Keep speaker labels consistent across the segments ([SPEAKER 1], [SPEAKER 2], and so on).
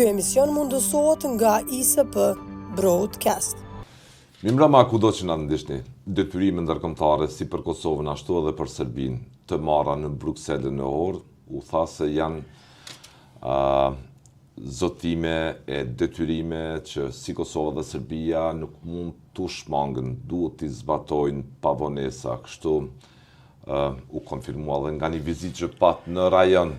[SPEAKER 1] Ky emision mundësohet nga ISP Broadcast.
[SPEAKER 2] Mirëmbrëma kudo që na ndiqni. Detyrime ndërkombëtare si për Kosovën ashtu edhe për Serbinë, të marra në Bruksel e në Ohër, u tha se janë uh, zotime e detyrime që si Kosova dhe Serbia nuk mund t'u shmangen, duhet t'i zbatojnë pa vonesa, kështu uh, u konfirmua dhe nga një vizitë që pat në rajon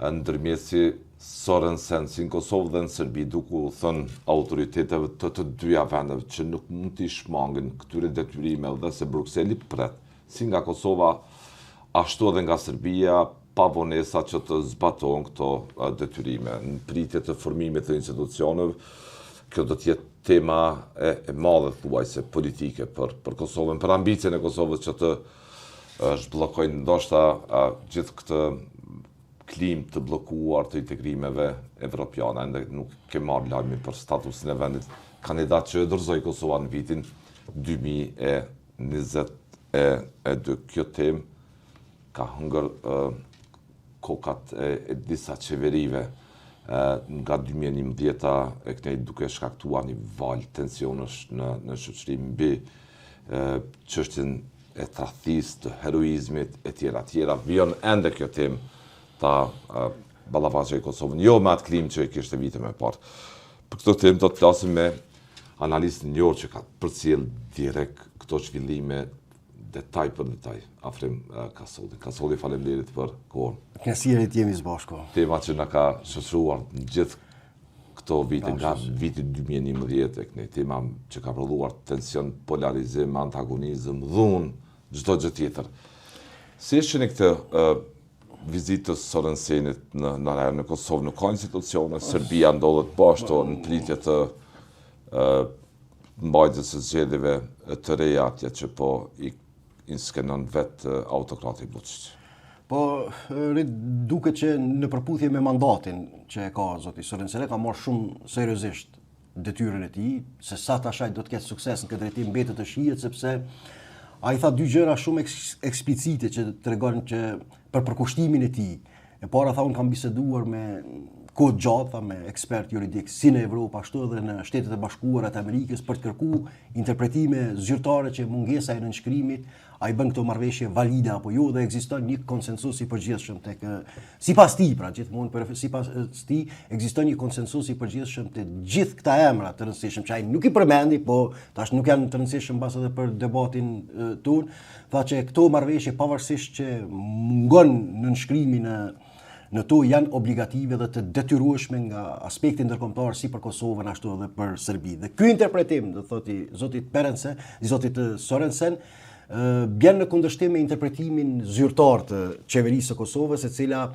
[SPEAKER 2] ndërmjetësi Sorensen si në Kosovë dhe në Serbi, duke u thënë autoriteteve të të dyja vendeve që nuk mund t'i shmangen këtyre detyrimeve dhe se Brukseli pret si nga Kosova ashtu edhe nga Serbia pa vonesa që të zbatohen këto detyrime. Në pritje të formimit të institucioneve, kjo do të jetë tema e, e madhe thuajse politike për për Kosovën, për ambicien e Kosovës që të zhbllokojnë ndoshta gjithë këtë klimë të bllokuar të integrimeve evropiane. Ende nuk ke marrë lajmin për statusin e vendit kandidat që e dorëzoi Kosova në vitin 2022. Kjo temë ka hëngër kokat e, e disa qeverive nga 2011-a e këtej duke shkaktuar një valë tensionesh në në shoqëri mbi çështjen e tradhtisë, të heroizmit e tjera tjera. Vijon ende kjo temë ta ballafaqojë Kosovën, jo me atë klimë që e kishte vite më parë. Për këtë temë do të flasim me analistin e njohur që ka përcjell direkt këto zhvillime detaj për detaj, Afrim Kasolli. Kasolli, faleminderit për
[SPEAKER 3] kohën. Kënaqësi të jemi së bashku.
[SPEAKER 2] Tema që na ka shoqëruar në gjithë këto vite, nga viti 2011 e këtej, tema që ka prodhuar tension, polarizim, antagonizëm, dhunë, çdo gjë tjetër. Si e shihni këtë vizitë të Sorensenit në, në rajon në Kosovë, nuk ka institucione, Serbia ndodhet po ashtu në pritje të mbajtjes së zgjedhjeve të reja atje që po i inskenon vetë autokrati Vučić.
[SPEAKER 3] Po, duket që në përputhje me mandatin që e ka zoti Sorensen, e ka marrë shumë seriozisht detyrën e tij, se sa tash ai do të ketë sukses në këtë drejtim mbetet të shihet sepse ai tha dy gjëra shumë eksplicite që tregon që për përkushtimin e tij. E para tha unë kam biseduar me kohë të gjatë tha me ekspertë juridikë si në Evropë ashtu edhe në Shtetet e Bashkuara të Amerikës për të kërku interpretime zyrtare që mungesa e nënshkrimit a i bën këto marrëveshje valide apo jo dhe ekziston një konsensus i përgjithshëm tek sipas tij pra gjithmonë për sipas tij ekziston një konsensus i përgjithshëm te gjithë këta emra të rëndësishëm që ai nuk i përmendi po tash nuk janë të rëndësishëm mbase edhe për debatin tonë tha që këto marrëveshje pavarësisht që mungon nënshkrimi në në to janë obligative dhe të detyrueshme nga aspekti ndërkombëtar si për Kosovën ashtu edhe për Serbinë. Dhe ky interpretim, do thotë i zotit Perense, i zotit Sorensen, bjen në kundërshtim me interpretimin zyrtar të qeverisë së Kosovës, e cila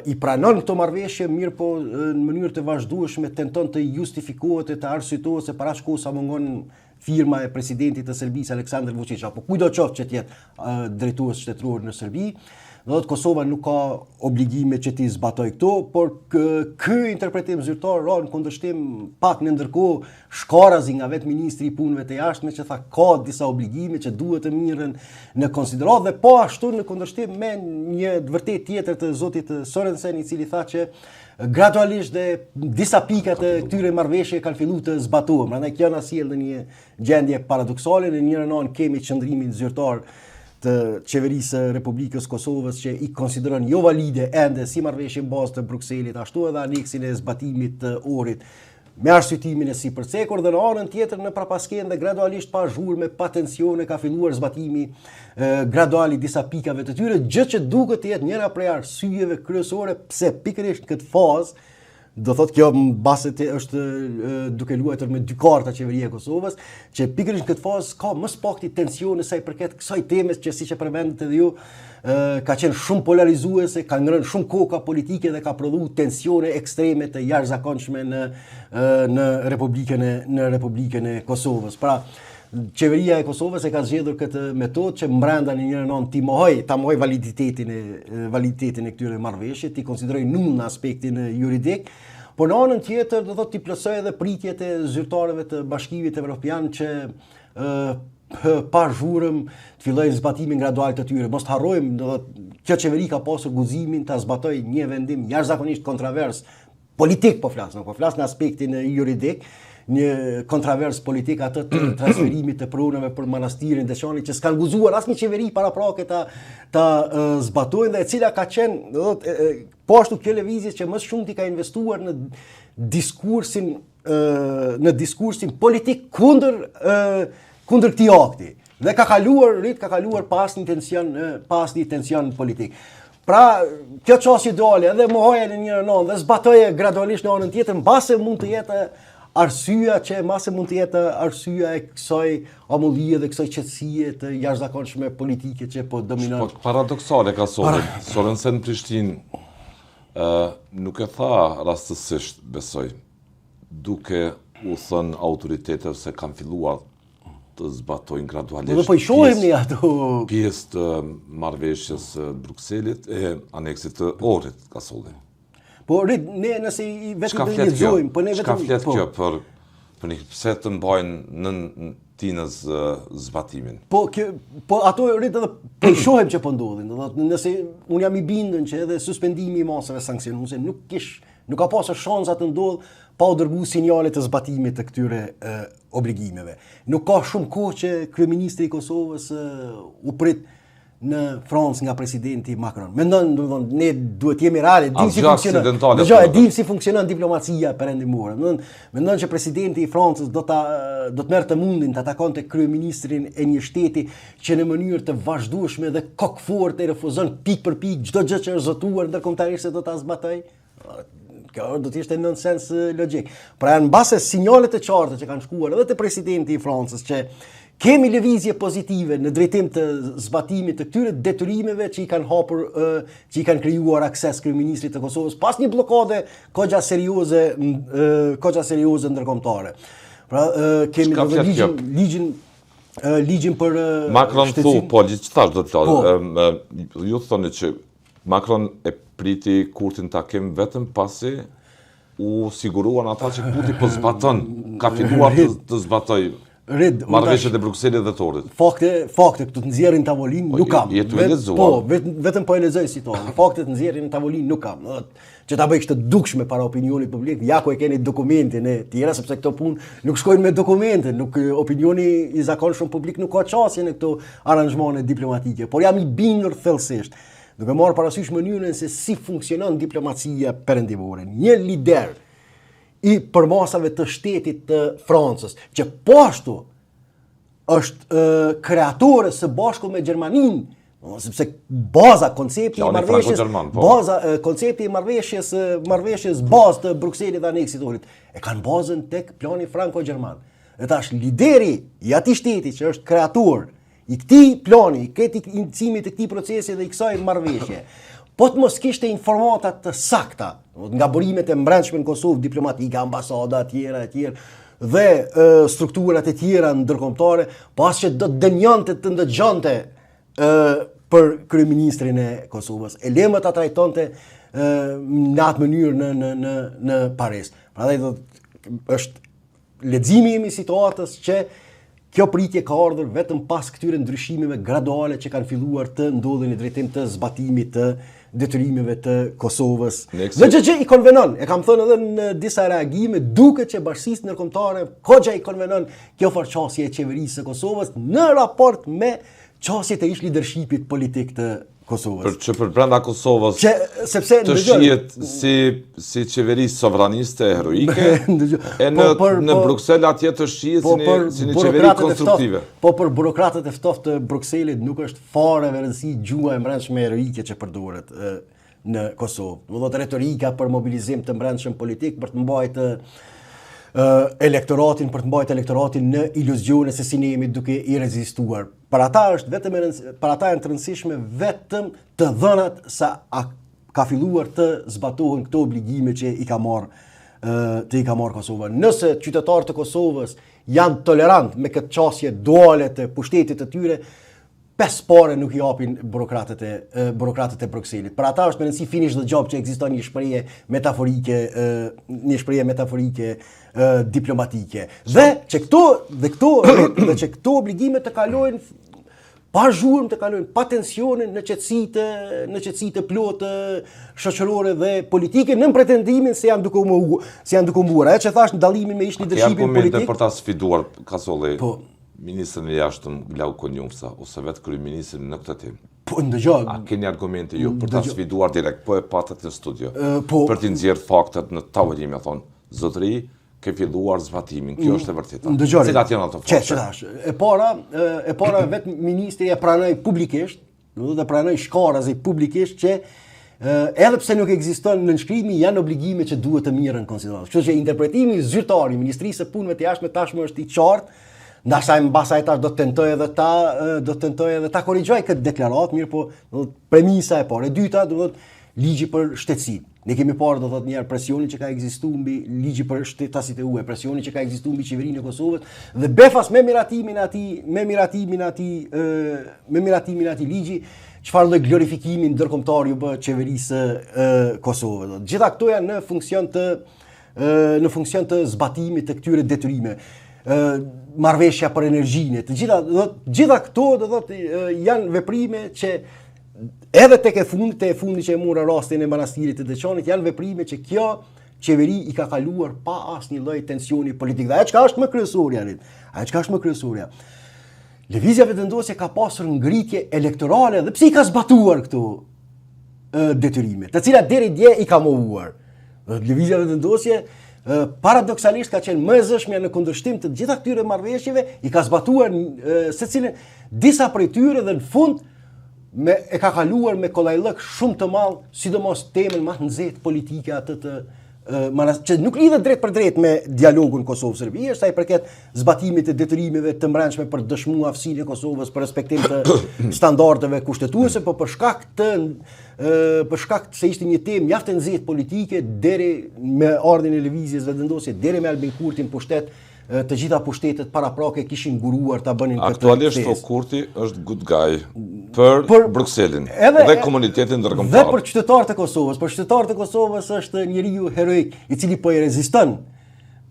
[SPEAKER 3] i pranon këto marrëveshje, mirëpo në mënyrë të vazhdueshme tenton të justifikohet e të arsyetohet se para aq kohë sa mungon firma e presidentit të Serbisë Aleksandar Vučić apo kujdo qoftë që të jetë drejtues shtetëror në Serbi, do thotë Kosova nuk ka obligime që t'i zbatojë këto, por ky interpretim zyrtar ra në kundërshtim pak në ndërkohë shkarazi nga vetë ministri i punëve të jashtme që tha ka disa obligime që duhet të mirren në konsideratë dhe po ashtu në kundërshtim me një të vërtetë tjetër të zotit Sorensen i cili tha që gradualisht dhe disa pika të këtyre marrëveshjeve kanë filluar të zbatohen. Prandaj kjo na sjell në një gjendje paradoksale, në njërën anë kemi qëndrimin zyrtar të qeverisë së Republikës Kosovës që i konsideron jo valide ende si marrëveshjen bazë të Brukselit, ashtu edhe aneksin e zbatimit të Ohrit me arsyetimin e sipërcekur dhe në anën tjetër në prapaskenë dhe gradualisht pa zhurmë, pa tensione ka filluar zbatimi gradual i disa pikave të tyre, gjë që duket të jetë njëra prej arsyeve kryesore pse pikërisht në këtë fazë do thot kjo mbase të është duke luajtur me dy karta qeveria e Kosovës, që pikërisht në këtë fazë ka më së pakti tensione sa i përket kësaj teme që siç e përmendët edhe ju, ka qenë shumë polarizuese, ka ngrënë shumë koka politike dhe ka prodhu tensione ekstreme të jashtëzakonshme në në Republikën e në Republikën e Kosovës. Pra, qeveria e Kosovës e ka zgjedhur këtë metodë që mbrenda në njërën anë t'i mohoj, ta mohoj validitetin e validitetin e këtyre marrëveshje, t'i konsideroj null në aspektin juridik, por në anën tjetër do thotë t'i plotësoj edhe pritjet e zyrtarëve të Bashkimit Evropian që pa zhurmë të fillojnë zbatimin gradual të tyre. Mos të harrojmë, do thotë, kjo qeveri ka pasur guximin ta zbatojë një vendim jashtëzakonisht kontrovers. politik po flas, nuk po flas në aspektin juridik, një kontrovers politik atë të transferimit të pronave për manastirin e Deçanit që s'kanë guxuar asnjë qeveri paraprake ta ta zbatojnë dhe e cila ka qenë, do thotë, po ashtu kjo lëvizje që më së shumti ka investuar në diskursin në diskursin politik kundër kundër këtij akti. Dhe ka kaluar, rit ka kaluar pa asnjë tension, pa asnjë tension politik. Pra, kjo qasje duale edhe mohoje në njërën anë dhe zbatoje gradualisht në anën tjetër, mbase mund të jetë arsyeja që mbase mund të jetë arsyeja e kësaj amullie dhe kësaj qetësie të jashtëzakonshme politike që po dominon.
[SPEAKER 2] Po paradoksale ka Para... Sorensen në Prishtinë ë nuk e tha rastësisht, besoj, duke u thënë autoriteteve se kanë filluar të zbatojnë gradualisht.
[SPEAKER 3] Po po i shohim ne ato
[SPEAKER 2] pjesë të marrëveshjes së Brukselit e aneksit të Ohrit, ka
[SPEAKER 3] solli. Po rit ne nëse i vetëm të lexojmë, po ne
[SPEAKER 2] vetëm Çka flet po. kjo për për një pse të mbajnë nën tinëz zbatimin.
[SPEAKER 3] Po kjo po ato rit edhe po i shohim që po ndodhin, do thotë nëse un jam i bindun që edhe suspendimi i masave sanksionuese nuk kish nuk ka pasur shansa të ndodh pa u dërgu sinjale të zbatimit të këtyre e, obligimeve. Nuk ka shumë kohë që kryeministri i Kosovës e, u prit në Francë nga presidenti Macron. Mendon, do të thonë, ne duhet të jemi realë,
[SPEAKER 2] dim si funksionon.
[SPEAKER 3] Dëgjoj, e dim si funksionon diplomacia perëndimore. Do të mendon që presidenti i Francës do ta do të merrte mundin ta takonte kryeministrin e një shteti që në mënyrë të vazhdueshme dhe kokëfortë e refuzon pikë për pikë çdo gjë që është zotuar ndërkombëtarisht se do ta zbatojë. Kjo do të ishte nonsens logjik. Pra janë mbase sinjale të qarta që kanë shkuar edhe te presidenti i Francës që kemi lëvizje pozitive në drejtim të zbatimit të këtyre detyrimeve që i kanë hapur që i kanë krijuar akses kryeministrit të Kosovës pas një bllokade goxha serioze goxha serioze ndërkombëtare. Pra kemi
[SPEAKER 2] edhe
[SPEAKER 3] ligjin ligjin ligjin për
[SPEAKER 2] Macron thu, po ligj tash do të thotë. Po. Ju thoni që Macron e priti Kurtin takim vetëm pasi u siguruan ata që Kurti po zbaton, ka filluar të, të zbatojë Rid, marrëveshjet e Brukselit dhe të
[SPEAKER 3] Ohrit. Fakte, fakte këtu të nxjerrin në tavolinë po, nuk kam.
[SPEAKER 2] Je tu e lexuar.
[SPEAKER 3] Po, vet, vetëm po e lexoj situatën. Fakte të nxjerrin në tavolinë nuk kam. Që ta bëj kështu të dukshme para opinionit publik, ja ku e keni dokumentin e tjera sepse këto punë nuk shkojnë me dokumente, nuk opinioni i zakonshëm publik nuk ka qasje në këto aranzhmane diplomatike, por jam i bindur thellësisht Duke marrë parasysh mënyrën se si funksionon diplomacia perëndimore, një lider i përmasave të shtetit të Francës, që po ashtu është e, kreatore së bashku me Gjermaninë, sepse baza koncepti i marrëveshjes
[SPEAKER 2] po.
[SPEAKER 3] baza koncepti i marrëveshjes marrëveshjes bazë të Brukselit dhe aneksit të Ohrit e kanë bazën tek plani franko-gjerman. Dhe tash lideri i atij shteti që është kreator i këtij plani, i këtij inicimit të këtij procesi dhe i kësaj marrëveshje. Po të mos kishte informata të sakta, nga burimet e mbrendshme në Kosovë, diplomatike, ambasada e tjera e tjera dhe e, strukturat e tjera ndërkombëtare, po as që do të denjonte të ndëgjonte e, për kryeministrin e Kosovës. E le më ta trajtonte e, në atë mënyrë në në në në Paris. Prandaj do është leximi im i situatës që kjo pritje ka ardhur vetëm pas këtyre ndryshimeve graduale që kanë filluar të ndodhin në drejtim të zbatimit të detyrimeve të Kosovës. Dhe gjë që i konvenon, e kam thënë edhe në disa reagime, duket që bashkësisë ndërkombëtare goxha i konvenon kjo farë qasje e qeverisë së Kosovës në raport me qasjet e ish lidershipit politik të
[SPEAKER 2] Kosovës. Për që për brenda Kosovës që, sepse, të shihet si, si qeveri sovraniste e heroike, e në, po, për, në po, Bruksel atje të shihet po, si një, si një qeveri konstruktive.
[SPEAKER 3] Po për burokratët e ftohtë të Brukselit nuk është fare me rëndësi gjuha e mbrendshme heroike që përdoret në Kosovë. Do thotë retorika për mobilizim të mbrendshëm politik për të mbajtë elektoratin, për të mbajtë elektoratin në iluzione se si ne jemi duke i rezistuar. Për ata është vetëm e rëndësi, për ata janë të rëndësishme vetëm të dhënat se a ka filluar të zbatohen këto obligime që i ka marrë të i ka marrë Kosova. Nëse qytetarët e Kosovës janë tolerant me këtë qasje duale të pushtetit të tyre, pesë pare nuk i japin burokratët e burokratët e Brukselit. Për ata është me rëndësi finish the job që ekziston një shprehje metaforike, një shprehje metaforike diplomatike. Dhe që këto dhe këto dhe që këto obligime të kalojnë. Pa zhurmë të kalojnë, pa tensione në qetësi të në qetësi të plotë shoqërore dhe politike nën pretendimin se janë duke u mohu, se janë duke u mohuar. Ajo që thashë në dallimin me ish lidershipin
[SPEAKER 2] politik. Për ta sfiduar Kasolli. Po ministrin e jashtëm Glauk Konjufca ose vetë kryeministrin në këtë
[SPEAKER 3] temë. Po ndëgjo.
[SPEAKER 2] A keni argumente ju për ta sfiduar direkt, po e patët në studio. Po për t'i nxjerrë faktet në tavolinë, me thonë, zotëri, ke filluar zbatimin, kjo është e vërteta.
[SPEAKER 3] Ndëgjoni.
[SPEAKER 2] Cilat janë ato fakte?
[SPEAKER 3] Që tash, e para, e para vetë ministri e pranoi publikisht, do të thotë e pranoi shkarazi publikisht që edhe pse nuk ekziston nënshkrimi, janë obligime që duhet të merren në konsideratë. Kështu që interpretimi zyrtar i Ministrisë së Punëve të Jashtme tashmë është i qartë, ndërsa mbase ai tash do të tentojë edhe ta do të tentojë edhe ta korrigjojë këtë deklaratë, mirëpo, do të premisa e parë. E dyta, do të thotë Ligji për shtetësinë. Ne kemi parë do thotë njëherë presionin që ka ekzistuar mbi ligji për shtetasit e huaj, presioni që ka ekzistuar mbi qeverinë e Kosovës dhe befas me miratimin e atij, me miratimin e atij, me miratimin e atij ligji, çfarë lloj glorifikimi ndërkombëtar iu bë qeverisë së Kosovës. Të gjitha këto janë në funksion të në funksion të zbatimit të këtyre detyrimeve. ë marrëveshja për energjinë, të gjitha do të gjitha këto do thotë janë veprime që edhe tek e fundit, te e fundit që e mora rastin e Manastirit të Deçanit, janë veprime që kjo qeveri i ka kaluar pa asnjë lloj tensioni politik. Dhe ajo çka është më kryesorja, Rit, ajo çka është më kryesorja. Lëvizja Vetëvendosje ka pasur ngritje elektorale dhe pse i ka zbatuar këto detyrime, të cilat deri dje i ka mohuar. Dhe Lëvizja Vetëvendosje paradoksalisht ka qenë më e zëshmja në kundërshtim të gjitha këtyre marrëveshjeve, i ka zbatuar secilën disa prej tyre dhe në fund me e ka kaluar me kollajllëk shumë të madh, sidomos temën më të nxehtë politike atë të manas, që nuk lidhet drejtpërdrejt me dialogun Kosovë-Serbi, është sa i përket zbatimit të detyrimeve të mbrendshme për dëshmu aftësinë e Kosovës për respektim të standardeve kushtetuese, po për shkak të për shkak se ishte një temë mjaft e nxehtë politike deri me ardhjen e lëvizjes Vetëvendosje, deri me Albin Kurtin pushtet, të gjitha pushtetet paraprake kishin nguruar ta bënin
[SPEAKER 2] këtë. Aktualisht po Kurti është good guy për, për Brukselin edhe, dhe komunitetin ndërkombëtar.
[SPEAKER 3] Dhe për qytetarët e Kosovës, për qytetarët e Kosovës është njeriu heroik i cili po i reziston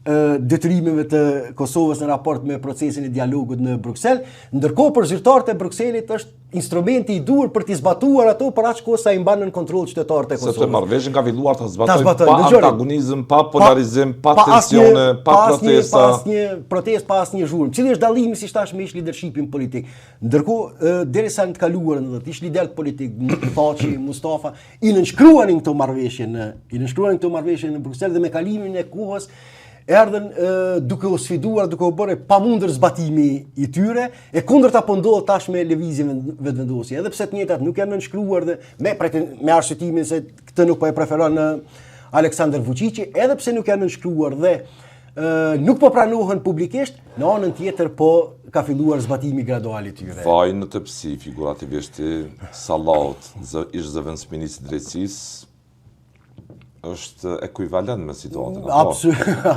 [SPEAKER 3] detyrimeve të Kosovës në raport me procesin e dialogut në Bruksel, ndërkohë për zyrtarët e Brukselit është instrumenti i duhur për t'i zbatuar ato për aq kohë sa i mban nën kontroll qytetarët e
[SPEAKER 2] Kosovës. Sepse marrëveshjen ka filluar ta zbatojë pa antagonizëm, pa polarizim, pa, pa tensione, pa, pa protesta,
[SPEAKER 3] pa asnjë protestë, pa asnjë zhurmë. Cili është dallimi siç thashë me ish lidershipin politik? Ndërkohë derisa në të kaluarën do të ish liderët politik, Thaçi, Mustafa, i nënshkruanin këto marrëveshje në i nënshkruanin këto marrëveshje në Bruksel dhe me kalimin e kohës erdhën duke u sfiduar, duke u bërë e pamundur zbatimi i tyre, e kundërta po ndodh tash me lëvizjen Vetëvendosje, edhe pse të njëjtat nuk janë nënshkruar dhe me preten, me arsyetimin se këtë nuk po e preferon Aleksandër Vuçiqi, edhe pse nuk janë nënshkruar dhe ë nuk po pranohen publikisht, në anën tjetër po ka filluar zbatimi gradual i
[SPEAKER 2] tyre. Vaj në tepsi, figurativisht i Salahut, ish zëvendësministri i drejtësisë, është ekuivalent me situatën.
[SPEAKER 3] Absu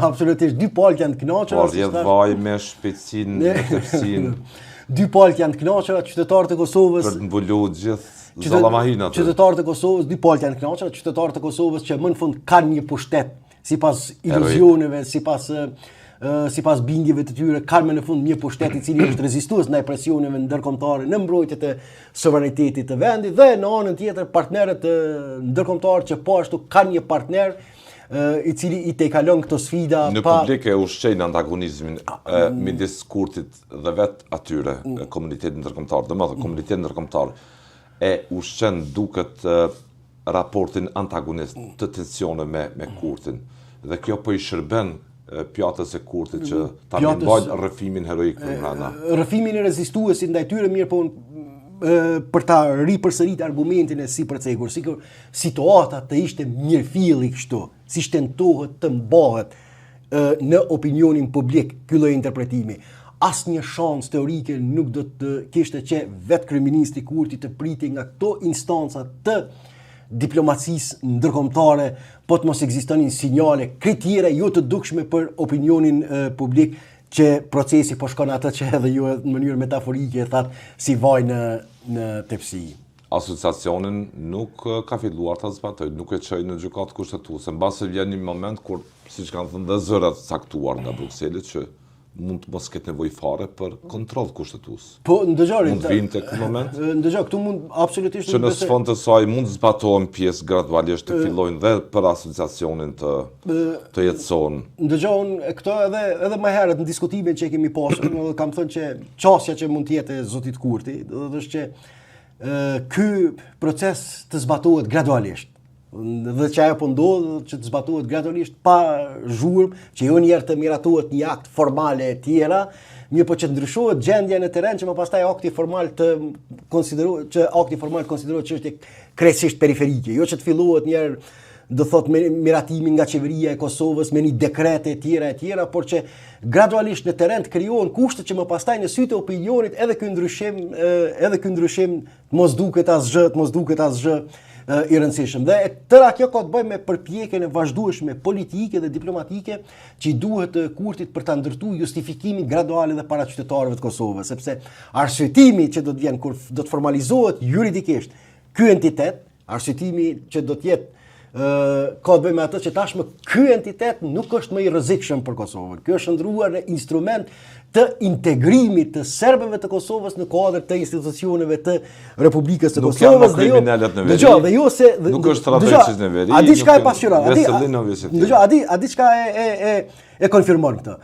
[SPEAKER 3] absolutisht, dy palët janë të
[SPEAKER 2] kënaqura. Po rrjedh vaj me shpejtësinë, me tepsinë.
[SPEAKER 3] Dy palët janë të kënaqura, qytetarët e Kosovës.
[SPEAKER 2] Për të mbuluar gjithë zallamahinat.
[SPEAKER 3] Qytetarët e Kosovës, dy palët janë të kënaqura, qytetarët e Kosovës që më në fund kanë një pushtet sipas iluzioneve, sipas sipas bindjeve të tyre, kanë më në fund një pushtet i cili është rezistues ndaj presioneve ndërkombëtare në mbrojtje të sovranitetit të vendit dhe në anën tjetër partnerët ndërkombëtarë që po ashtu kanë një partner i cili i tejkalon këto sfida
[SPEAKER 2] në pa... publik e ushqejnë antagonizmin e, midis Kurtit dhe vetë atyre mm. komunitetit ndërkombëtar, domethënë komuniteti ndërkombëtar e ushqen duket raportin antagonist të tensione me me Kurtin dhe kjo po i shërben pjatës së Kurtit që ta mbajë rrëfimin heroik
[SPEAKER 3] për mbrenda. Rrëfimin e rezistuesit ndaj tyre mirëpo për ta ripërsërit argumentin e sipërcekur, sikur situata të ishte mirëfilli kështu, siç tentohet të mbahet në opinionin publik ky lloj interpretimi. Asnjë shans teorike nuk do të kishte që vetë kryeministri Kurti të pritej nga këto instanca të diplomacisë ndërkombëtare, po të mos ekzistonin sinjale krejt tjera jo të dukshme për opinionin publik që procesi po shkon atë që edhe ju në mënyrë metaforike e thatë si vaj në në tepsi.
[SPEAKER 2] Asociacionin nuk ka filluar ta zbatojë, nuk e çoi në gjykatë kushtetuese. Mbase vjen një moment kur, siç kanë thënë dhe zëra të caktuar nga Brukseli që. mund të mos ketë nevojë fare për kontroll kushtetues.
[SPEAKER 3] Po, ndëgjo,
[SPEAKER 2] Mund të vijmë te ky moment?
[SPEAKER 3] Ndëgjo, këtu mund absolutisht
[SPEAKER 2] Që në sfond të saj mund të zbatohen pjesë gradualisht të fillojnë dhe për asociacionin të të jetësohen.
[SPEAKER 3] Ndëgjo, unë këto edhe edhe më herët në diskutimin që e kemi pasur, unë edhe kam thënë që qasja që mund të jetë e zotit Kurti, do të thotë që ky proces të zbatohet gradualisht. Dhe që ajo po ndodh, që të zbatohet gradualisht pa zhurmë, që jo njëherë të miratohet një akt formal e tjera, mirëpo që të ndryshohet gjendja në terren që më pastaj akti formal të konsiderohet që akti formal të konsiderohet çështje krejtësisht periferike, jo që të fillohet njëherë do thot me miratimin nga qeveria e Kosovës me një dekret e tjera e tjera, por që gradualisht në terren të krijohen kushte që më pastaj në sytë e opinionit edhe ky ndryshim edhe ky ndryshim të mos duket asgjë, të mos duket asgjë i rëndësishëm. Dhe e tëra kjo ka të bëjë me përpjekjen e vazhdueshme politike dhe diplomatike që i duhet Kurtit për ta ndërtuar justifikimin gradual edhe para qytetarëve të Kosovës, sepse arsyetimi që do të vjen kur do të formalizohet juridikisht ky entitet, Arsyetimi që do të jetë ka të bëjë me atë që tashmë ky entitet nuk është më i rrezikshëm për Kosovën. Ky është shndërruar në instrument të integrimit të serbëve të Kosovës në kuadër të institucioneve të Republikës së
[SPEAKER 2] Kosovës. Nuk janë më kriminalët në veri.
[SPEAKER 3] Dëgjo, dhe jo se
[SPEAKER 2] dhe, nuk është Radoiçiq në veri.
[SPEAKER 3] A di çka e pasqyron? A di Dëgjo, a di a di çka e e e e konfirmon këtë?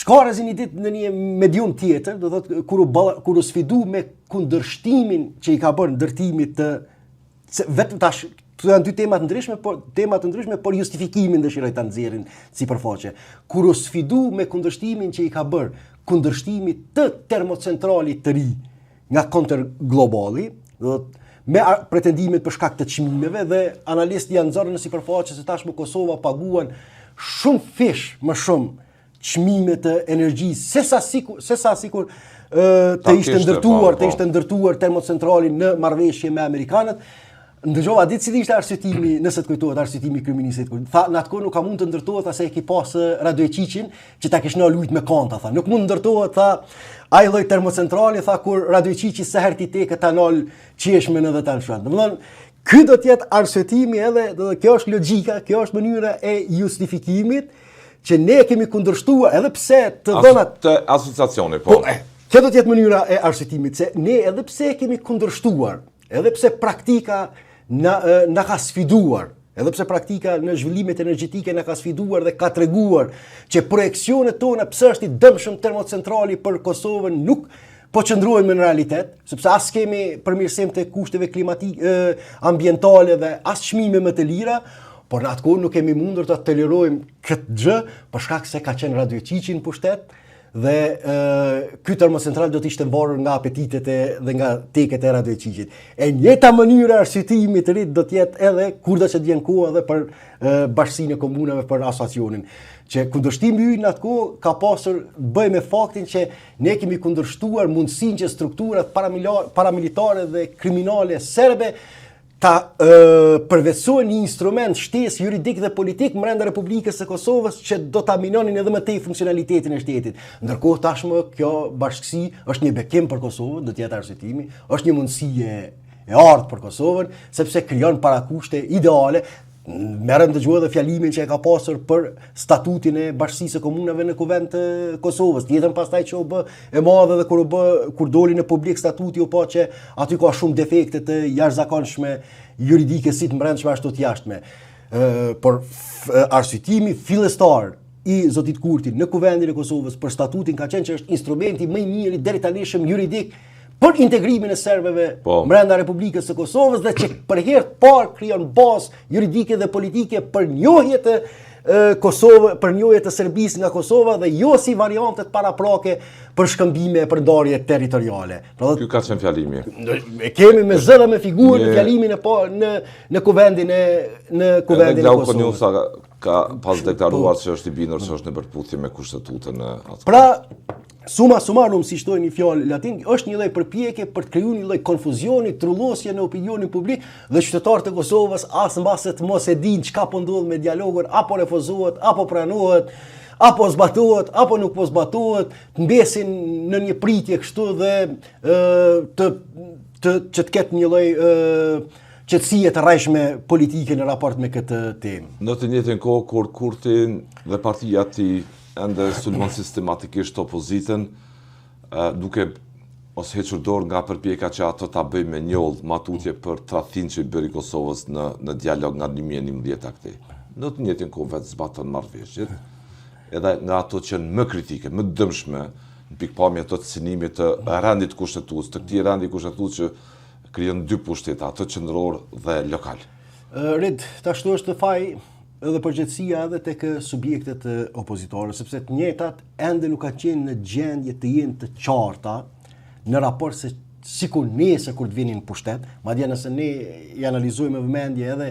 [SPEAKER 3] Shkarazi një ditë në një medium tjetër, do thotë kur u kur u sfidu me kundërshtimin që i ka bërë ndërtimit të se vetëm tash këto janë dy tema të ndryshme, por tema të ndryshme, por justifikimin dëshiroj ta nxjerrin sipërfaqe. Kur u sfidu me kundërshtimin që i ka bërë kundërshtimit të termocentralit të ri nga Counter Globali, do thotë me pretendimet për shkak të çmimeve dhe analistët janë nxorrë në sipërfaqe se tashmë Kosova paguan shumëfish më shumë çmime të energjisë se sa sikur se sa sikur të ishte ndërtuar, të po. ishte ndërtuar termocentrali në marrëveshje me amerikanët. Ndëgjova ditë cili ishte arsyetimi, nëse të kujtohet arsyetimi i kryeministrit Kurti. Tha, në atë kohë nuk ka mund të ndërtohet, tha se e ki pas Radoiçiqin që ta kish lujt me kanta, tha. Nuk mund të ndërtohet, tha, ai lloj termocentrali, tha kur Radoiçiqi sa herë t'i teket ta nal çeshmen edhe ta lëshon. Domethënë, ky do të jetë arsyetimi edhe, do të kjo është logjika, kjo është mënyra e justifikimit që ne kemi kundërshtuar edhe pse të
[SPEAKER 2] dhënat të asociacionit, po.
[SPEAKER 3] Po, e, kjo do të jetë mënyra e arsyetimit se ne edhe pse kemi kundërshtuar, edhe pse praktika na na ka sfiduar, edhe pse praktika në zhvillimet energjetike na ka sfiduar dhe ka treguar që projeksionet tona pse është i dëmshëm termocentrali për Kosovën nuk po qëndrojnë më në realitet, sepse as kemi përmirësim të kushteve klimatike, ambientale dhe as çmime më të lira, por në atë kohë nuk kemi mundur të tolerojmë këtë gjë për shkak se ka qenë Radoiçiqi në pushtet dhe e, ky termocentral do të ishte varur nga apetitet e, dhe nga teket e Radoiçiqit. E njëjta mënyrë e arsyetimit të rit do të jetë edhe kur do të vjen koha edhe për e, bashkësinë e komunave për asociacionin. Që kundërshtimi ynë në atë kohë ka pasur të bëjë me faktin që ne kemi kundërshtuar mundësinë që strukturat paramilitare dhe kriminale serbe ta përvetësojnë një instrument shtesë juridik dhe politik mbrenda Republikës së Kosovës që do ta minonin edhe më tej funksionalitetin e shtetit. Ndërkohë tashmë kjo bashkësi është një bekim për Kosovën, do të jetë arsyetimi, është një mundësi e e artë për Kosovën, sepse krijon parakushte ideale Merre ndëgjo edhe fjalimin që e ka pasur për statutin e bashkësisë së komunave në Kuvend të Kosovës. Tjetrën pastaj që u bë e madhe dhe kur u bë kur doli në publik statuti u pa që aty ka shumë defekte të jashtëzakonshme juridike si të mbrendshme ashtu të jashtme. Ë por arsyetimi fillestar i zotit Kurti në Kuvendin e Kosovës për statutin ka qenë që është instrumenti më i mirë i deritanishëm juridik për integrimin e serbëve po. mbrenda Republikës së Kosovës dhe që për herë të parë krijon bazë juridike dhe politike për njohje të Kosovë, për njohje të Serbisë nga Kosova dhe jo si variantet paraprake për shkëmbime e për ndarje territoriale.
[SPEAKER 2] Pra Ky ka qenë fjalimi.
[SPEAKER 3] E kemi me zë dhe me figurë në fjalimin e pa në në kuvendin e në kuvendin
[SPEAKER 2] e Kosovës. Ka pas deklaruar po. se është i bindur se është në përputhje me kushtetutën
[SPEAKER 3] e atë. Pra, Summa summarum, si shtojnë një fjalë latin, është një lloj përpjekje për të krijuar një lloj konfuzioni, trullosje në opinionin publik dhe qytetarët e Kosovës as mbase të mos e dinë çka po ndodh me dialogun, apo refuzohet, apo pranohet, apo zbatohet, apo nuk po zbatohet, të mbesin në një pritje kështu dhe ë të të që të ketë një lloj ë qetësie të rrejshme politike në raport me këtë
[SPEAKER 2] temë. Në të njëjtën kohë kur Kurti dhe partia e tij ende sulmon sistematikisht opozitën, duke mos hequr dorë nga përpjekja që ato ta bëjë me njollë ma tutje për tradhtinë që i bëri Kosovës në në dialog nga 2011 a këtej. Në të njëjtën kohë vetë zbaton marrëveshjet, edhe nga ato që janë më kritike, më të dëmshme në pikëpamje të cenimit të rendit kushtetues, të këtij rendi kushtetues që krijon dy pushtete, atë qendror dhe
[SPEAKER 3] lokal. Rid, tash këtu është faj edhe përgjegjësia edhe tek subjektet opozitare, sepse të njëjtat ende nuk kanë qenë në gjendje të jenë të qarta në raport se sikur nesër kur të vinin në pushtet, madje nëse ne i analizojmë me vëmendje edhe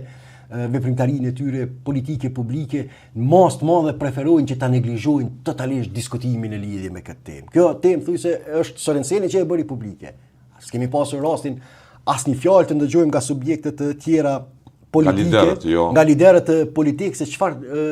[SPEAKER 3] veprimtarinë e tyre politike publike, në masë të madhe preferojnë që ta neglizhojnë totalisht diskutimin në lidhje me këtë temë. Kjo temë thujse është Sorenseni që e bëri publike. S'kemi pasur rastin asnjë fjalë të ndëgjojmë nga subjekte të tjera politike, nga
[SPEAKER 2] liderët, jo.
[SPEAKER 3] nga liderët politikë se çfarë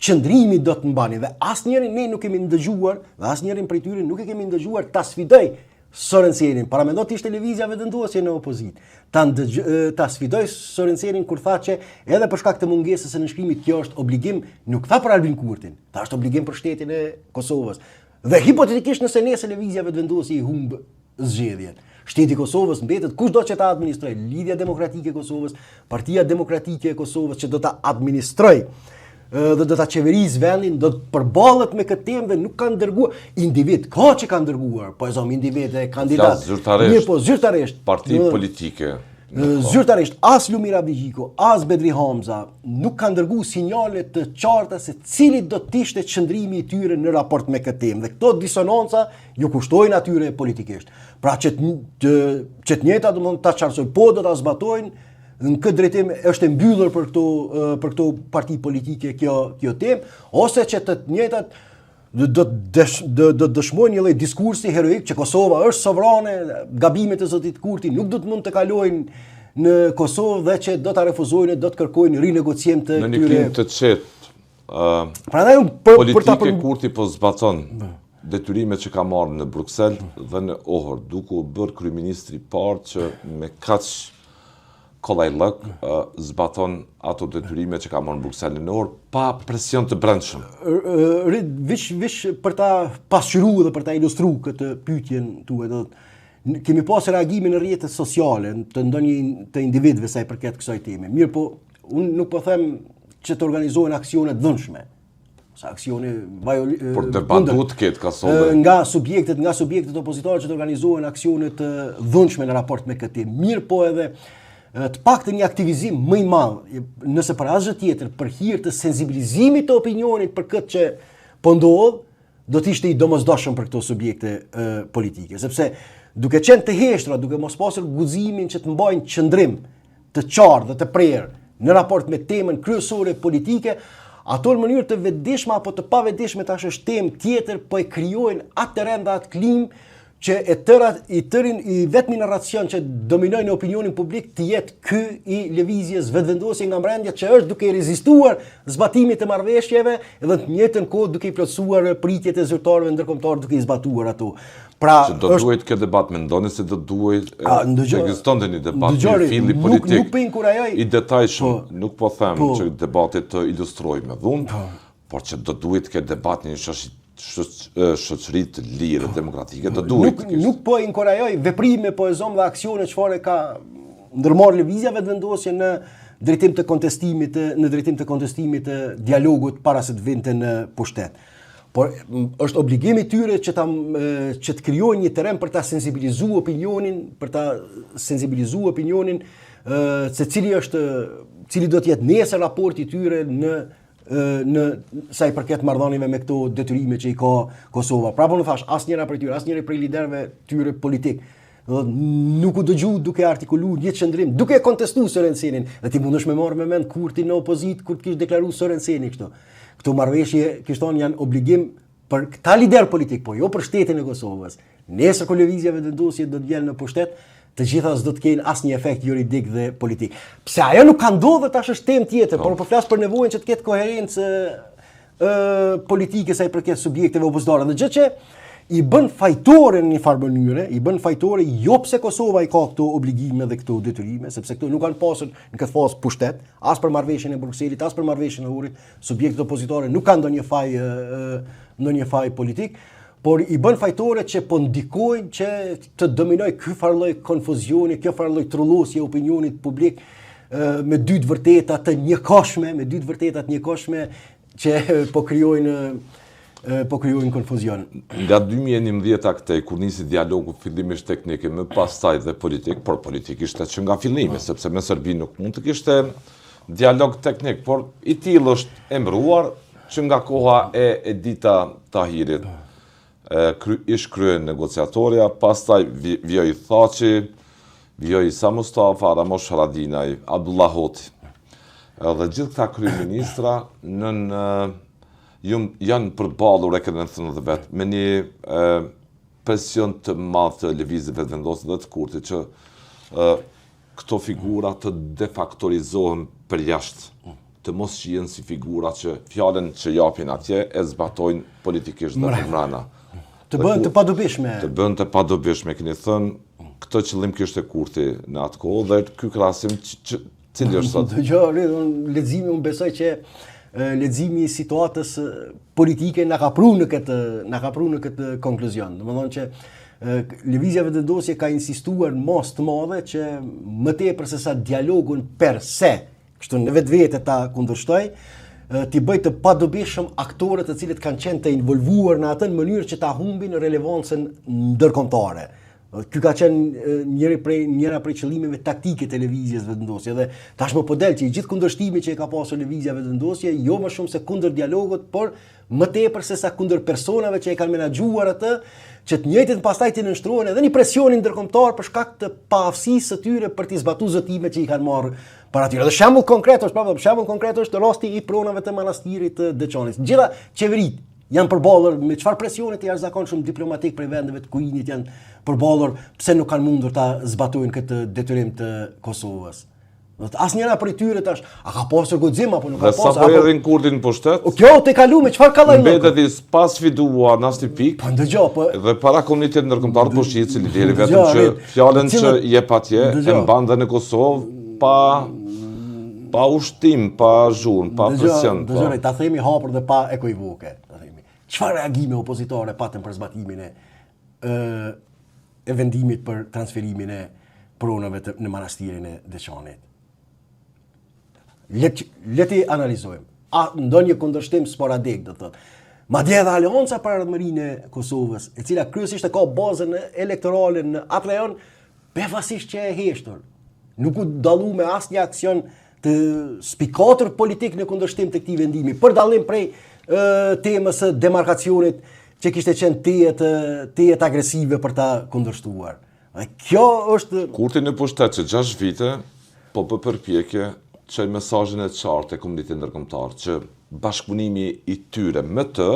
[SPEAKER 3] qëndrimi do të mbanin dhe asnjërin ne nuk kemi ndëgjuar dhe asnjërin prej tyre nuk e kemi ndëgjuar ta sfidoj Sorensenin. Paramendo të ishte lëvizja Vetëvendosje në opozitë. Ta ndëgj, ta sfidoj Sorensenin kur tha që edhe për shkak të mungesës së nënshkrimit kjo është obligim, nuk tha për Albin Kurtin, tha është obligim për shtetin e Kosovës. Dhe hipotetikisht nëse nesër lëvizja Vetëvendosje i humb zgjedhjet. Shteti i Kosovës mbetet kushdo që ta administrojë, Lidhja Demokratike e Kosovës, Partia Demokratike e Kosovës që do ta administrojë dhe do ta qeverisë vendin, do të përballet me këtë temë dhe nuk kanë dërguar individ, ka që kanë dërguar, po e zëmë individ e kandidat.
[SPEAKER 2] Zyrtarisht.
[SPEAKER 3] Mirëpo zyrtarisht.
[SPEAKER 2] Parti politike.
[SPEAKER 3] Zyrtarisht as Lumir Abdixhiku, as Bedri Hamza nuk kanë dërguar sinjale të qarta se cili do të ishte qëndrimi i tyre në raport me këtë temë. Dhe këto disonanca ju kushtojnë atyre politikisht. Pra që të, të, që të njëjta domethënë ta qartësojnë, po do ta zbatojnë, në këtë drejtim është e mbyllur për këto për këto parti politike kjo kjo temë ose që të njëjtat do do dësh, do do dëshmojnë një lloj diskursi heroik që Kosova është sovrane, gabimet e zotit Kurti nuk do të mund të kalojnë në Kosovë dhe që do ta refuzojnë, do të kërkojnë rinegociim të
[SPEAKER 2] këtyre. Në një klimë të qetë, ë Prandaj unë për, për ta për... Kurti po zbaton detyrimet që ka marrë në Bruksel dhe në Ohër, duke u bërë kryeministri i parë që me kaq kollajllëk zbaton ato detyrime që ka marrë në Bruksel në Ohër pa presion të
[SPEAKER 3] brendshëm. Vish vish për ta pasqyruar dhe për ta ilustruar këtë pyetjen tuaj, do të kemi pas reagime në rrjetet sociale të ndonjë të individëve sa i përket kësaj teme. Mirëpo, unë nuk po them që të organizohen aksione të dhunshme. ose aksione
[SPEAKER 2] vajol Por debat duhet të ketë ka
[SPEAKER 3] sot. Nga subjektet, nga subjektet opozitare që të organizohen aksione të dhunshme në raport me këtë temë. Mirëpo edhe të paktën një aktivizim më i madh, nëse për asgjë tjetër, për hir të sensibilizimit të opinionit për këtë që po ndodh, do të ishte i domosdoshëm për këto subjekte e, politike, sepse duke qenë të heshtura, duke mos pasur guximin që të mbajnë qëndrim të qartë dhe të prerë në raport me temën kryesore politike, ato në mënyrë të vetëdijshme apo të pavetëdijshme tash është temë tjetër, po e krijojnë atë terren dhe atë klimë që e tëra i tërin i vetmi narracion që dominon në opinionin publik të jetë ky i lëvizjes vetëvendosje nga mbrendja që është duke i rezistuar zbatimit të marrëveshjeve dhe të njëjtën kohë duke i plotësuar pritjet e zyrtarëve ndërkombëtarë duke i zbatuar ato.
[SPEAKER 2] Pra, që do duhej të ketë debat, mendoni se do duhej të ekzistonte një debat i filli politik.
[SPEAKER 3] Nuk, nuk po inkurajoj.
[SPEAKER 2] I detajshëm, po, nuk po them po, që debati të ilustrojë me dhunë, po, por që do duhej të ketë debat në një shoqëri të lirë demokratike, do duhej
[SPEAKER 3] të kishte. Nuk po inkurajoj veprime, po e zëmë dhe aksione çfarë ka ndërmarrë lëvizja vetëvendosje në drejtim të kontestimit, në drejtim të kontestimit të dialogut para se të vinte në pushtet. Por është obligim i tyre që ta që të krijojnë një terren për ta sensibilizuar opinionin, për ta sensibilizuar opinionin se cili është cili do të jetë nesër raporti i tyre në në sa i përket marrëdhënieve me këto detyrime që i ka Kosova. Prapë unë thash, asnjëra prej tyre, asnjëri prej liderëve tyre politik, do të nuk u dëgju duke artikulu një qëndrim, duke e kontestu Sorensenin, dhe ti mundesh me marrë me mend Kurti në opozitë kur të kish deklaru Sorenseni kështu. Këto marrëveshje, kish thonë, janë obligim për këta lider politik, po jo për shtetin e Kosovës. Nesër kur lëvizja Vetëvendosje do të vjen në pushtet, të gjitha s'do të kenë asnjë efekt juridik dhe politik. Pse ajo nuk ka ndodhur tash është temë tjetër, po. por po flas për nevojën që të ketë koherencë ë politike sa i përket subjekteve opozitare. Dhe gjë që I bën fajtore në një farë mënyre, i bën fajtore jo pse Kosova i ka këto obligime dhe këto detyrime, sepse këto nuk kanë pasur në këtë fazë pushtet, as për marrëveshjen e Brukselit, as për marrëveshjen e Ohrit, subjektet opozitare nuk kanë ndonjë faj ndonjë faj politik, por i bën fajtore që po ndikojnë që të dominojë ky farë lloj konfuzioni, kjo farë lloj trullosje e opinionit publik me dy të vërteta të njëkohshme, me dy të vërteta të njëkohshme që po krijojnë po krijojnë konfuzion.
[SPEAKER 2] Nga 2011-a këtej, kur nisi dialogu fillimisht teknik e më pastaj dhe politik, por politik ishte që nga fillimi, sepse me Serbinë nuk mund të kishte dialog teknik, por i tillë është emëruar që nga koha e Edita Tahirit, kry, ish kryenegociatorja, pastaj vijoi Thaçi, vijoi Isa Mustafa, Ramush Haradinaj, Abdullah Hoti. Edhe gjithë këta kryeministra nën janë përballur e keni thënë edhe vetë me një e, presion të madh të Lëvizjes Vetëvendosje dhe të Kurtit që e, këto figura të defaktorizohen për jashtë, të mos shihen si figura që fjalën që japin atje e zbatojnë politikisht dhe për mrena.
[SPEAKER 3] Të bëhen të padobishme.
[SPEAKER 2] Të bëhen të padobishme, keni thënë, këtë qëllim kishte Kurti në atë kohë dhe ky krahasim që, cili është
[SPEAKER 3] sot? Dëgjo, unë leximi unë besoj që leximi i situatës politike na ka pru në këtë na ka pru në këtë konkluzion. Domethënë që Lëvizja Vetëvendosje ka insistuar në masë të madhe që më tepër se sa dialogun per se, kështu në vetvete ta kundërshtoj, t'i bëj të padobishëm aktorët të cilët kanë qenë të involvuar në atë në mënyrë që ta humbin relevancën ndërkombëtare. Ky ka qenë njëri prej njëra prej qëllimeve taktike të lëvizjes Vetëvendosje dhe tashmë po del që i gjithë kundërshtimi që e ka pasur lëvizja Vetëvendosje, jo më shumë se kundër dialogut, por më tepër se sa kundër personave që e kanë menaxhuar atë, që të njëjtit pastaj t'i nënshtrohen edhe një presioni ndërkombëtar për shkak të paaftësisë së tyre për t'i zbatuar zotimet që i kanë marrë para tyre. Dhe shembull konkret është, pra, shembull konkret është rasti i pronave të manastirit të Deçanit. Gjitha qeveritë janë përballur me çfarë presioni të jashtëzakonshëm diplomatik prej vendeve të Kuinit janë përballur pse nuk kanë mundur ta zbatojnë këtë detyrim të Kosovës. Do të asnjëra prej tyre tash, a ka pasur guxim apo nuk ka
[SPEAKER 2] pasur? Dhe sapo erdhi Kurti në
[SPEAKER 3] pushtet? O kjo të kalu me çfarë
[SPEAKER 2] kallaj Mbetet i pasfiduar në asnjë pikë.
[SPEAKER 3] Po ndëgjo, po.
[SPEAKER 2] Dhe para komunitetit ndërkombëtar po shihet si lideri vetëm që fjalën që jep atje e mban dhe në Kosovë pa pa ushtim, pa zhurmë, pa presion.
[SPEAKER 3] Dëgjo, po. ta themi hapur dhe pa ekuivoke, ta themi. Çfarë reagime opozitare patën për zbatimin e e vendimit për transferimin e pronave të, në manastirin e Deçanit. Le, le t'i analizojmë. A ndonjë kundërshtim sporadik, do të thotë. Madje edhe Aleanca për Ardhmërinë e Kosovës, e cila kryesisht e ka bazën elektorale në atë rajon, befasisht qe e heshtur. Nuk u dallu me asnjë aksion të spikatur politik në kundërshtim të këtij vendimi, për dallim prej e, temës së demarkacionit që kishte qenë tejet tejet agresive për ta kundërshtuar. Dhe kjo
[SPEAKER 2] është Kurti në pushtet që 6 vite po bën përpjekje çojë mesazhin e qartë te komuniteti ndërkombëtar që bashkëpunimi i tyre me të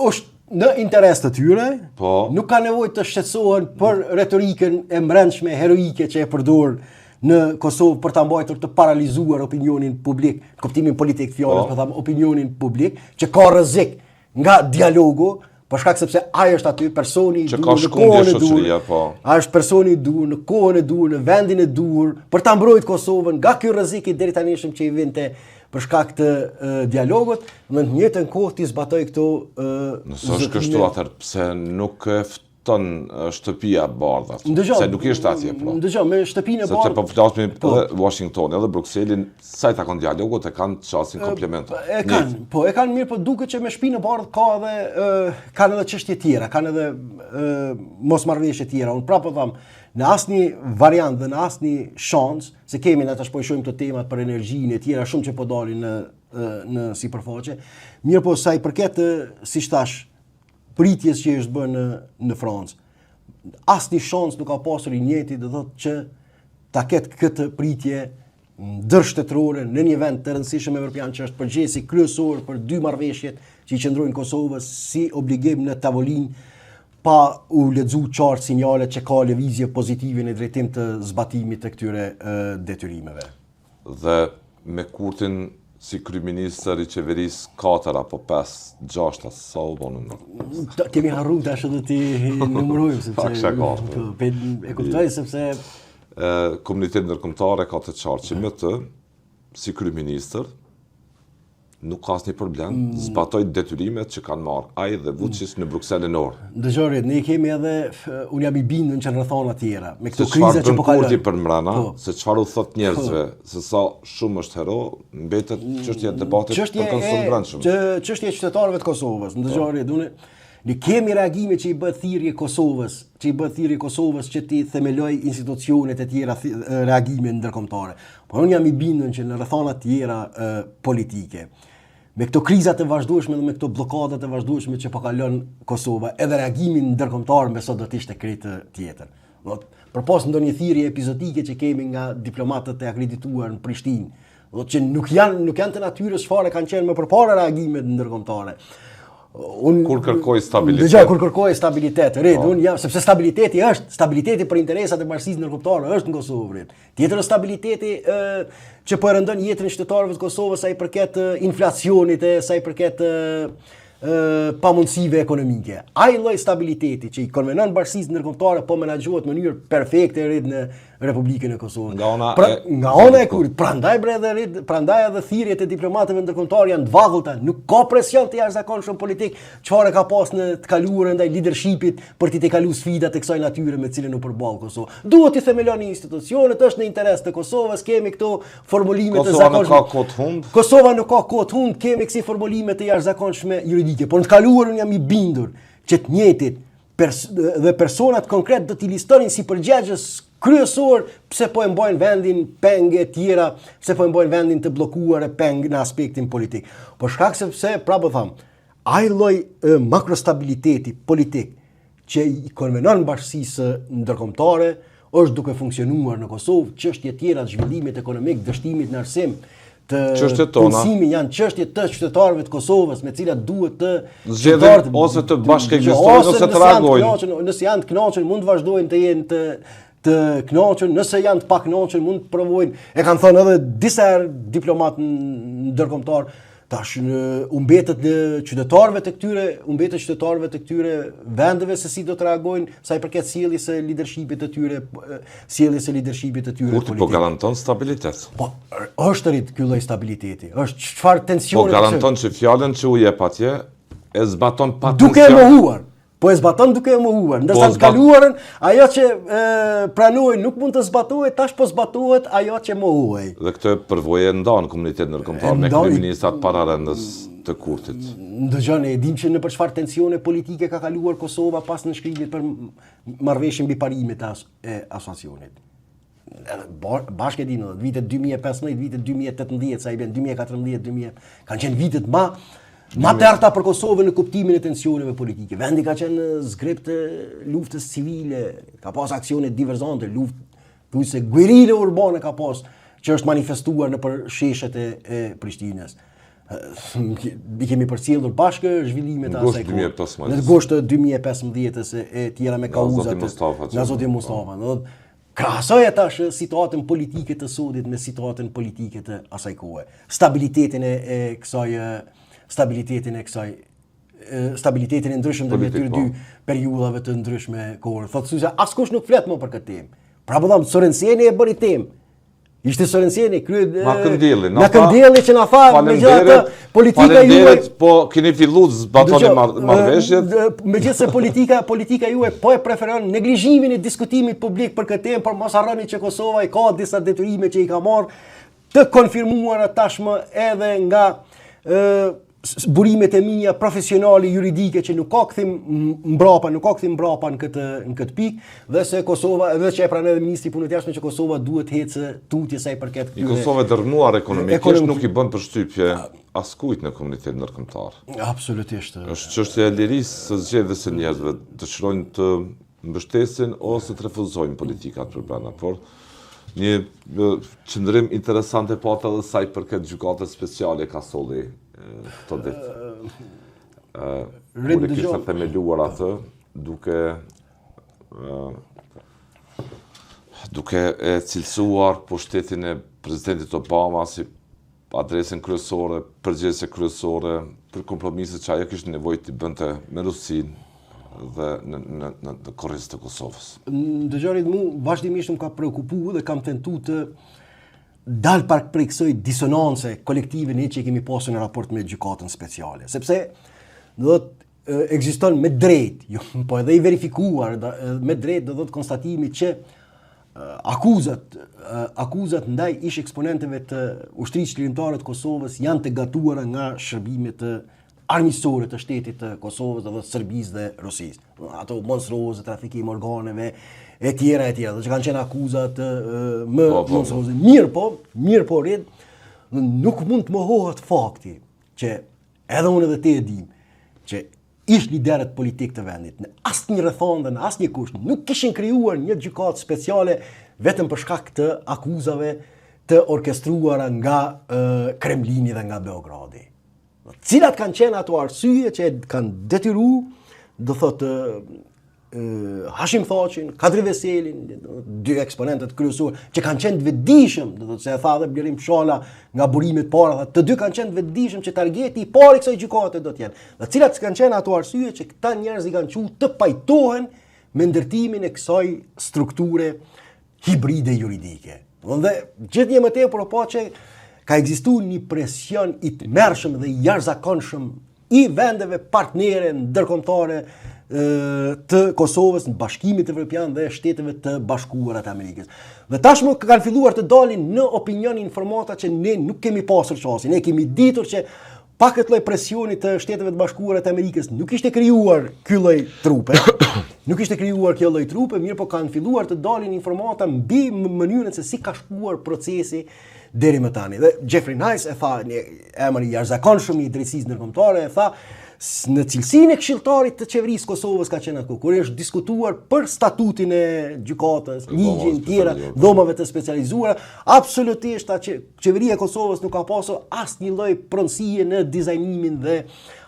[SPEAKER 3] është në interes të tyre, po. nuk ka nevojë të shqetësohen për retorikën e mbrendshme heroike që e përdor në Kosovë për ta mbajtur të paralizuar opinionin publik, në kuptimin politik të fjalës, po, po them opinionin publik, që ka rrezik nga dialogu, për shkak sepse ai është aty personi i duhur në kohën e duhur. Po. Ai është personi i duhur në kohën e duhur, në vendin e duhur për ta mbrojtur Kosovën nga ky rrezik i deritanishëm që i vinte për shkak të e, dialogut, në të njëjtën kohë t'i zbatojë këto
[SPEAKER 2] e, Nëse është kështu atëherë pse nuk e fton shtëpia e bardhë aty? Ndëgjo, se nuk ishte atje
[SPEAKER 3] pra. Ndëgjo, me shtëpinë e
[SPEAKER 2] bardhë. Sepse po flasim po. edhe Washingtoni edhe Brukseli, sa i takon dialogut e kanë qasjen komplementare.
[SPEAKER 3] E kanë, po e kanë mirë, po duket që me shtëpinë e bardhë ka edhe e, kanë edhe çështje tjera, kanë edhe e, mosmarrëveshje tjera. Unë prapë po them, në asnjë variant dhe në asnjë shans, se kemi na tash po i shohim këto temat për energjinë e tjera shumë që po dalin në në sipërfaqe. Mirëpo sa i përket siç thash pritjes që është bërë në në Francë. Asnjë shans nuk ka pasur i njëjti, do thotë që ta ketë këtë pritje ndërshtetërore në një vend të rëndësishëm evropian që është përgjegjësi kryesor për dy marrëveshjet që i qëndrojnë Kosovës si obligim në tavolinë pa u lexu qartë sinjalet që ka lëvizje pozitive në drejtim të zbatimit të këtyre detyrimeve.
[SPEAKER 2] Dhe me Kurtin. Si kryeministër i qeverisë 4 apo 5, 6, sa u bonë
[SPEAKER 3] në? Kemi harru tash edhe t'i numërojmë, sepse...
[SPEAKER 2] Pak shaka.
[SPEAKER 3] Po, e kuptoj, sepse...
[SPEAKER 2] Komuniteti ndërkombëtar e ka të qartë që me të, si kryeministër, nuk ka asnjë problem, mm. zbatoi detyrimet që kanë marrë ai dhe Vučić mm. në Bruksel e në
[SPEAKER 3] Ohër. Dëgjo Rit, ne kemi edhe, unë jam i bindun që në rrethana tjera, me këto kriza që po
[SPEAKER 2] kalojnë. Se çfarë bën përmrena, po. se çfarë u thot njerëzve, po. se sa shumë është hero, mbetet mm, çështja e debatit për
[SPEAKER 3] kënd të brendshëm. Çështje e qytetarëve të Kosovës, dëgjo po. Rit, unë ne kemi reagime që i bëhet thirrje Kosovës, që i bëhet thirrje Kosovës që t'i themelojë institucionet e tjera reagime ndërkombëtare. Por unë jam i bindun që në rrethana tjera e, politike, me këto kriza të vazhdueshme dhe me këto bllokada të vazhdueshme që po kalon Kosova, edhe reagimi ndërkombëtar me sot do të ishte krejt tjetër. Do të përpos ndonjë thirrje epizodike që kemi nga diplomatët e akredituar në Prishtinë, do të që nuk janë nuk janë të natyrës çfarë kanë qenë më përpara reagimet ndërkombëtare.
[SPEAKER 2] Un kur kërkoi stabilitet.
[SPEAKER 3] Dëgjo kur kërkoi stabilitet, Rit, po. un jam sepse stabiliteti është, stabiliteti për interesat e bashkësisë ndërkombëtare është në Kosovë, Rit. Tjetër është stabiliteti ë që po e rëndon jetën e qytetarëve të Kosovës sa i përket inflacionit e sa i përket ë pamundësive ekonomike. Ai lloj stabiliteti që i konvenon bashkësisë ndërkombëtare po menaxhohet në mënyrë perfekte Rit në Republikën e Kosovës.
[SPEAKER 2] Nga ona
[SPEAKER 3] pra, e nga ona e Kurtit, prandaj bre edhe Rit, prandaj edhe thirrjet e diplomatëve ndërkombëtarë janë të vagullta, nuk ka presion të jashtëzakonshëm politik, çfarë ka pas në të kaluarën ndaj leadershipit për t'i tejkalu sfidat e kësaj natyre me të cilën u përball Kosova. Duhet t'i themeloni institucionet, është në interes të Kosovës, kemi këto formulime
[SPEAKER 2] të zakonshme. Kosova nuk ka kohë të
[SPEAKER 3] humb. Kosova nuk ka kohë të humb, kemi kësi formulime të jashtëzakonshme juridike, por në të kaluarën jam i bindur që të njëjtit pers dhe personat konkret do t'i listonin si përgjegjës kryesor pse po e mbajnë vendin peng e tjera, pse po e mbajnë vendin të bllokuar e peng në aspektin politik. Por shkak sepse prapë po tham, ai lloj makrostabiliteti politik që i konvenon bashkësisë ndërkombëtare është duke funksionuar në Kosovë, çështje tjera të zhvillimit ekonomik, dështimit në arsim, të
[SPEAKER 2] çështjet tona
[SPEAKER 3] punësimit janë çështje të qytetarëve të Kosovës me të cilat duhet
[SPEAKER 2] të zgjedhin ose të bashkëekzistojnë ose të
[SPEAKER 3] reagojnë. Nëse janë të kënaqur, mund të vazhdojnë të jenë të të kënaqur, nëse janë të pakënaqur, mund të provojnë. E kanë thënë edhe disa herë diplomatë ndërkombëtar, tash në, u mbetet në qytetarëve të këtyre, u mbetet qytetarëve të këtyre vendeve se si do të reagojnë sa i përket sjelljes së leadershipit të tyre, sjelljes së leadershipit të tyre
[SPEAKER 2] politik. Kurti po garanton stabilitet.
[SPEAKER 3] Po, është Rit ky lloj stabiliteti. Është çfarë tensioni.
[SPEAKER 2] Po garanton që fjalën që u jep atje e zbaton pa tension.
[SPEAKER 3] Duke e mohuar. Po e zbaton duke e mohuar. Ndërsa po në të kaluarën, ajo që e, pranohej nuk mund të zbatohej, tash po zbatohet ajo që
[SPEAKER 2] mohohej. Dhe këtë përvojë e ndan komuniteti ndërkombëtar me kryeministrat pararendës të Kurtit.
[SPEAKER 3] Ndëgjo, ne e dimë që nëpër çfarë tensione politike ka kaluar Kosova pas nënshkrimit për marrëveshjen mbi parimet e asociacionit. Bashkë e dimë, vitet 2015, vitet 2018, sa i bjen 2014, 2000, kanë qenë vitet ma ma të errëta për Kosovën në kuptimin e tensioneve politike. Vendi ka qenë në zgrip të luftës civile, ka pas aksione diverzante, luftë, thuajse guerile urbane ka pas, që është manifestuar nëpër sheshet e, e Prishtinës. I kemi përcjellur bashkë zhvillimet e
[SPEAKER 2] asaj kohe.
[SPEAKER 3] Në gusht të 2015-ës e tjera me kauzat.
[SPEAKER 2] Nga
[SPEAKER 3] zoti Mustafa. Do të krahasoje tash situatën politike të sodit me situatën politike të asaj kohe. Stabilitetin e, e kësaj stabilitetin e kësaj stabilitetin e ndryshëm ndërmjet këtyre dy po. periudhave të ndryshme kohore. Thotë se askush nuk flet më për këtë temë. Pra po tham Sorenseni e bëri temë. Ishte Sorenseni,
[SPEAKER 2] krye Na këndelli,
[SPEAKER 3] na këndelli që na tha megjithatë
[SPEAKER 2] politika juaj po keni fillu të zbatoni marrëveshjet.
[SPEAKER 3] Megjithëse politika politika juaj po e preferon neglizhimin e diskutimit publik për këtë temë, por mos harroni që Kosova i ka disa detyrime që i ka marrë të konfirmuara tashmë edhe nga ë burimet e mia profesionale juridike që nuk ka kthim mbrapa, nuk ka kthim mbrapa në këtë në këtë pikë dhe se Kosova edhe që e pranoi edhe ministri i Punëve të Jashtme që Kosova duhet të ecë tutje sa i përket
[SPEAKER 2] këtyre. Një Kosovë e dërrmuar ekonomikisht ekonomik... nuk i bën përshtypje askujt në komunitetin ndërkombëtar.
[SPEAKER 3] Absolutisht.
[SPEAKER 2] Është çështje e lirisë së zgjedhjes së njerëzve, dëshirojnë të mbështesin ose të refuzojnë politikat përbrenda, por një qëndrim interesant e pata edhe sa i përket gjykatës speciale ka solli këto ditë. Kur e kishte themeluar atë, duke duke e cilësuar pushtetin e presidentit Obama si. adresën kryesore, përgjegjëse kryesore për kompromiset që ajo kishte nevojë t'i bënte me Rusinë dhe në në në në kurriz të
[SPEAKER 3] Kosovës. Dëgjo Rit, mu vazhdimisht më ka preokupu dhe kam tentu të dal pak prej kësaj disonance kolektive ne që kemi pasur në raport me gjykatën speciale, sepse do të ekziston me drejt, jo, po edhe i verifikuar, me drejt do të konstatimi që akuzat akuzat ndaj ish eksponentëve të Ushtrisë Çlirimtare të Kosovës janë të gatuara nga shërbimet armiqësore të shtetit të Kosovës dhe Serbisë dhe Rusisë. Ato monstruoze, trafikim organeve e tjera e tjera, dhe që kanë qenë akuzat më po, po, po. monstruoze. Mirëpo, mirëpo Rit, nuk mund të mohohet fakti që edhe unë edhe ti e dim që ish liderët politik të vendit në asnjë rrethanë dhe në asnjë kusht nuk kishin krijuar një gjykatë speciale vetëm për shkak të akuzave të orkestruara nga Kremlini dhe nga Beogradi. Cilat kanë qenë ato arsye që e kanë detyru, do thotë Hashim Thaçin, Kadri Veselin, dy eksponentët kryesorë që kanë qenë të vetëdijshëm, do thotë se e tha edhe Blerim Shala nga burimet para, tha, të dy kanë qenë të vetëdijshëm që targeti i parë i kësaj gjykate do të jenë. Dhe cilat kanë qenë ato arsye që këta njerëz i kanë çu të pajtohen me ndërtimin e kësaj strukture hibride juridike. Dhe gjithnjë më tepër po që ka ekzistu një presion i tmerrshëm dhe i jashtëzakonshëm i vendeve partnere ndërkombëtare të Kosovës në Bashkimit Evropian dhe Shteteve të Bashkuara të Amerikës. Dhe tashmë kanë filluar të dalin në opinion informata që ne nuk kemi pasur qasje. Ne kemi ditur që Pa këtë lloj presioni të Shteteve të Bashkuara të Amerikës nuk ishte krijuar ky lloj trupe. Nuk ishte krijuar kjo lloj trupe, mirëpo kanë filluar të dalin informata mbi mënyrën se si ka shkuar procesi deri më tani. Dhe Jeffrey Nice e tha një emër i jashtëzakonshëm i drejtësisë ndërkombëtare e tha në cilësinë e këshilltarit të qeverisë Kosovës ka qenë aty kur është diskutuar për statutin e gjykatës, ligjin tjera, dhomave të specializuara, absolutisht që Qeveria e Kosovës nuk ka pasur asnjë lloj pronësie në dizajnimin dhe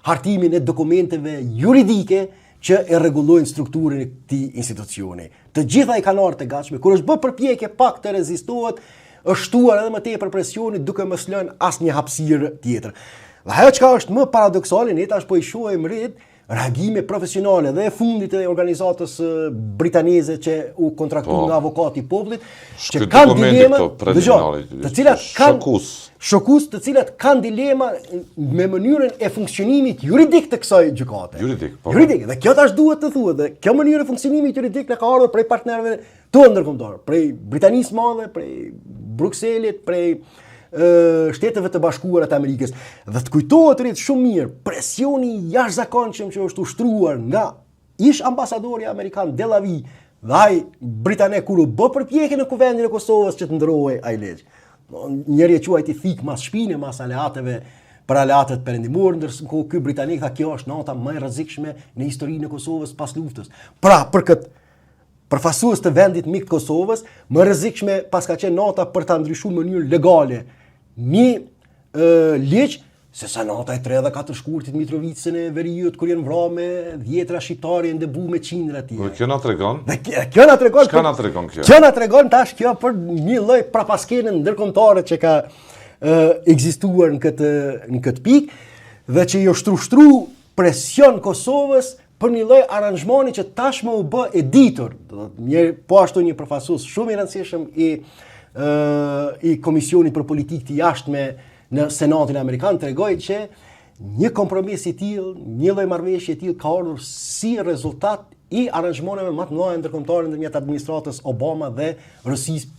[SPEAKER 3] hartimin e dokumenteve juridike që e rregullojnë strukturën e këtij institucioni. Të gjitha i kanë ardhur të gatshme. Kur është bërë përpjekje pak të rezistohet, është shtuar edhe më tepër presioni duke mos lënë asnjë hapësirë tjetër. Dhe ajo çka është më paradoksale, ne tash po i shohim Rit reagime profesionale dhe e fundit e organizatës britaneze që u kontraktu po. nga avokati i popullit, që kanë dilema, dëgjo, të cilat kanë
[SPEAKER 2] shokus,
[SPEAKER 3] shokus të cilat kanë dilema me mënyrën e funksionimit juridik të kësaj gjykate.
[SPEAKER 2] Juridik,
[SPEAKER 3] po. Juridik, dhe kjo tash duhet të thuhet, dhe kjo mënyrë e funksionimit juridik na ka ardhur prej partnerëve Tonë ndërkombëtar, prej Britanisë së Madhe, prej Brukselit, prej Shteteve të Bashkuara të Amerikës. Dhe të kujtohet Rit shumë mirë presioni i jashtëzakonshëm që është ushtruar nga ish ambasadori amerikan Delavi dhe ai britanik kur u bë përpjekje në Kuvendin e Kosovës që të ndërrohej ai ligj. Njëri e quajti thikë mas shpine, mas aleatëve për aleatët perëndimorë, ndërsa ky britanik tha kjo është nata më e rrezikshme në historinë e Kosovës pas luftës. Pra, për këtë Përfaqësues të vendit mik të Kosovës, më e rrezikshme paska qenë nata për ta ndryshuar në mënyrë legale një ë ligj se sa nata e 3 dhe 4 shkurtit Mitrovicën e Veriut kur janë vra me dhjetra shqiptarë e dëbu me qindra
[SPEAKER 2] të tjerë. Dhe kjo na tregon?
[SPEAKER 3] Dhe kjo na tregon
[SPEAKER 2] Çka na tregon
[SPEAKER 3] kjo? Kjo na tregon tash kjo për një lloj prapaskene ndërkombëtare që ka ë ekzistuar në këtë në këtë pikë dhe që i është ushtru presion Kosovës për një lloj aranzhmani që tashmë u bë e ditur, do të thotë një po ashtu një përfaqësues shumë i rëndësishëm i ë i Komisionit për Politikë të Jashtme në Senatin Amerikan tregoi që një kompromis i tillë, një lloj marrëveshje e tillë ka ardhur si rezultat i aranzhmaneve më të mëdha ndërkombëtare ndërmjet administratës Obama dhe Rusisë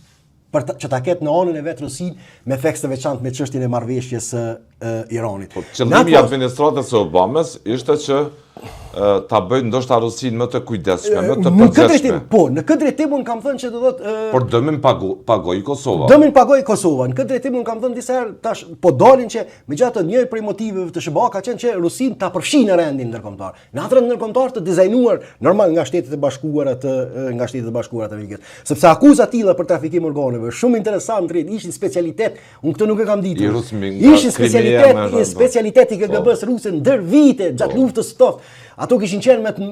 [SPEAKER 3] për ta, që ta ketë në anën e vet Rusinë me theks të veçantë me çështjen e marrëveshjes së Iranit.
[SPEAKER 2] Po qëllimi i administratës së Obamës ishte që ta bëjë ndoshta Rusinë më të kujdesshme, më të
[SPEAKER 3] përgjegjshme. Në këtë drejtim, po, në këtë drejtim un kam thënë që do
[SPEAKER 2] thotë Por dëmin pagu, pagoi Kosova.
[SPEAKER 3] Dëmin pagoi Kosova. Në këtë drejtim un kam thënë disa herë tash po dalin që megjithatë një prej motiveve të SHBA ka qenë që Rusinë ta përfshijë në rendin ndërkombëtar. Në atë rend ndërkombëtar të dizajnuar normal nga Shtetet e Bashkuara të nga Shtetet e Bashkuara të Amerikës. Sepse akuza të tilla për trafikim organeve shumë interesant Rit, ishin specialitet, unë këtë nuk e kam
[SPEAKER 2] ditur.
[SPEAKER 3] Ishin specialitet, një specialitet i KGB-s po. ruse ndër vite gjatë po. luftës së ftohtë. Ato kishin qenë me të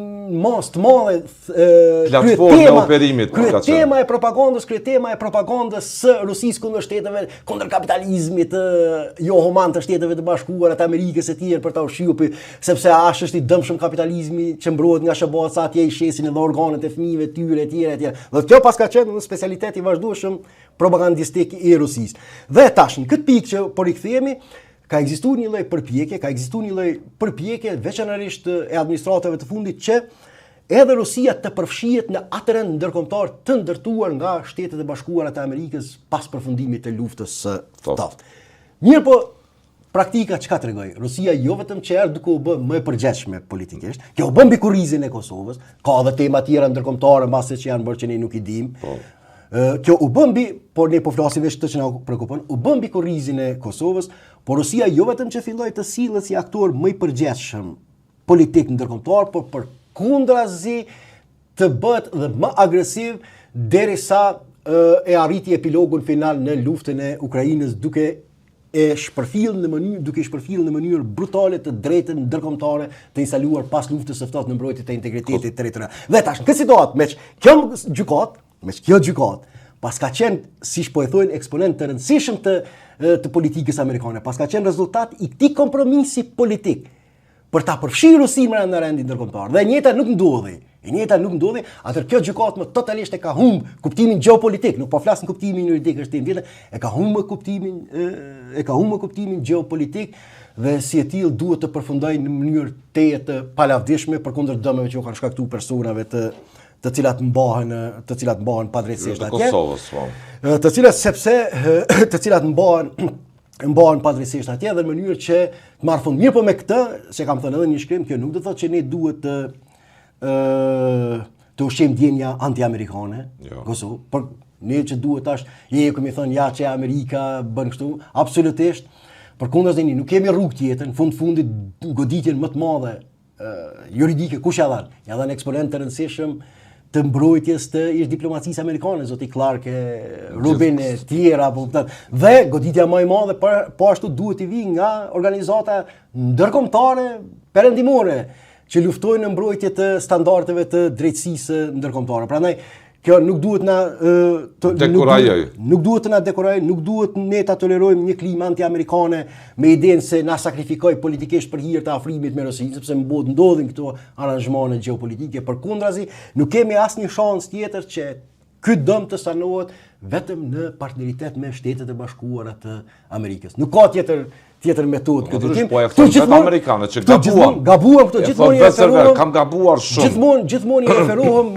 [SPEAKER 3] masë të madhe
[SPEAKER 2] platformë e operimit
[SPEAKER 3] krye tema e propagandës, krye tema e propagandës së Rusisë kundër shteteve, kundër kapitalizmit jo human të Shteteve të Bashkuara të Amerikës e tjerë për ta ushqyer, sepse aq është i dëmshëm kapitalizmi që mbrohet nga SHBA-të sa atje i shesin edhe organet e fëmijëve të tyre etj etj. Dhe kjo paska qenë një specialitet i vazhdueshëm propagandistik i Rusisë. Dhe tash në këtë pikë që po rikthehemi, ka ekzistuar një lloj përpjekje, ka ekzistuar një lloj përpjekje veçanërisht e administratave të fundit që edhe Rusia të përfshihet në atë rend ndërkombëtar të ndërtuar nga Shtetet e Bashkuara të Amerikës pas përfundimit të luftës së ftohtë. Mirëpo, praktika çka tregoi? Rusia jo vetëm që erdhi duke u bë më e përgjegjshme politikisht, kjo u bë mbi kurrizin e Kosovës, ka edhe tema tjera ndërkombëtare mbase që janë bërë që ne nuk i dimë. Po. Kjo u bë mbi, por ne po flasim veç këtë që na preokupon, u bë mbi kurrizin e Kosovës, por Rusia jo vetëm që filloi të sillet si aktor më i përgjegjshëm politik ndërkombëtar, por përkundrazi të bëhet dhe më agresiv derisa e arriti epilogun final në luftën e Ukrainës duke e shpërfill në mënyrë duke shpërfill në mënyrë brutale të drejtën ndërkombëtare të instaluar pas luftës së ftohtë në mbrojtje të integritetit territorial. Dhe tash në këtë situatë, meqë kjo gjykatë, meqë kjo gjykatë paska qenë, siç po e thojnë eksponentë të rëndësishëm të të politikës amerikane, paska qenë rezultat i këtij kompromisi politik për ta përfshirë Rusinë brenda rendit ndërkombëtar. Dhe e njëjta nuk ndodhi. E njëjta nuk ndodhi, atëherë kjo gjykatë më totalisht e ka humb kuptimin gjeopolitik, nuk po flas në kuptimin juridik, është temë tjetër, e ka humb kuptimin e ka humb kuptimin gjeopolitik dhe si e tillë duhet të përfundojë në mënyrë tejet të palavdishme përkundër dëmeve që u kanë shkaktuar personave të të cilat mbahen të cilat mbahen padrejtësisht
[SPEAKER 2] atje. Të Kosovës,
[SPEAKER 3] po. Të cilat sepse të cilat mbahen mbahen padrejtësisht atje dhe në mënyrë që të marrë fund. Mirëpo me këtë, se kam thënë edhe në një shkrim, kjo nuk do të thotë që ne duhet të ë të ushqejmë ndjenja anti-amerikane jo. Kosovë, por ne që duhet tash, je kemi thënë ja që Amerika bën kështu, absolutisht. Përkundrazi ne nuk kemi rrugë tjetër, në fund fundit goditjen më të madhe juridike kush ja dhanë? Ja dhanë eksponentë të rëndësishëm të mbrojtjes të ish diplomacisë amerikane, zoti Clark e Rubin e tjera, po kupton. Dhe goditja më e madhe për, po ashtu duhet të vijë nga organizata ndërkombëtare perëndimore që luftojnë në mbrojtje të standardeve të drejtësisë ndërkombëtare. Prandaj Kjo nuk duhet na
[SPEAKER 2] të dekurajojë.
[SPEAKER 3] Nuk, nuk duhet të na dekurajojë, nuk duhet ne ta tolerojmë një klimë anti-amerikane me idenë se na sakrifikoi politikisht për hir të afrimit me Rusinë, sepse në botë ndodhin këto aranzhmane gjeopolitike. Përkundrazi, nuk kemi asnjë shans tjetër që ky dëm të sanohet vetëm në partneritet me Shtetet e Bashkuara të Amerikës. Nuk ka tjetër tjetër metodë
[SPEAKER 2] këtë drejtim. Po e thonë vetë amerikanët që
[SPEAKER 3] gabuan. Gabuan këto
[SPEAKER 2] gjithmonë i referohem. Kam gabuar shumë.
[SPEAKER 3] Gjithmonë gjithmonë i referohem,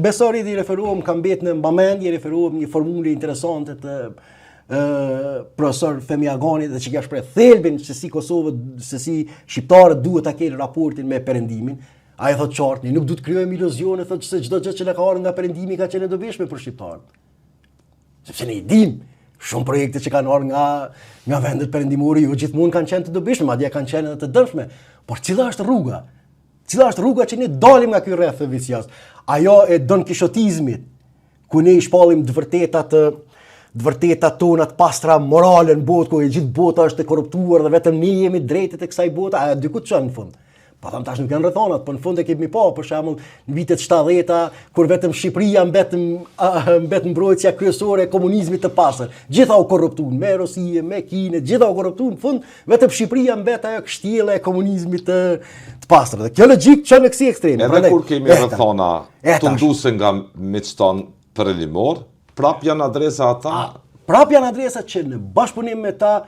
[SPEAKER 3] besoj i referohem kam mbet në mbamendje, i referohem një formule interesante të ë profesor Femi Aganit dhe që ka shpreh thelbin se si Kosovë, se si shqiptarët duhet ta kenë raportin me perëndimin. Ai thotë qartë, ne nuk duhet të krijojmë iluzione, thotë se çdo gjë që na ka ardhur nga perëndimi ka qenë e dobishme për shqiptarët. Sepse ne i dim shumë projekte që kanë ardhur nga nga vendet perëndimore, jo gjithmonë kanë qenë të dobishme, madje kanë qenë edhe të dëmshme. Por cila është rruga? Cila është rruga që ne dalim nga ky rreth vicioz? Ajo e Don Kishotizmit, ku ne i shpallim të vërtetat të të vërtetat tona të pastra morale në botë, ku e gjithë bota është e korruptuar dhe vetëm ne jemi drejtët e kësaj bote, ajo diku të çon në fund. Po them tash nuk janë rrethanat, po në fund e kemi pa, për shembull, në vitet 70-ta kur vetëm Shqipëria mbet mbet mbrojtësja kryesore e komunizmit të pastër. Gjitha u korruptuan me Rusinë, me Kinë, gjitha u korruptuan në fund, vetëm Shqipëria mbet ajo kështjella e komunizmit të të pastër. Dhe kjo logjikë çon në kësi
[SPEAKER 2] ekstremi. Edhe kur kemi rrethana tunduese nga miqtë tanë perëndimor, prap janë adresa ata.
[SPEAKER 3] A, prap janë adresa që në bashkëpunim me ta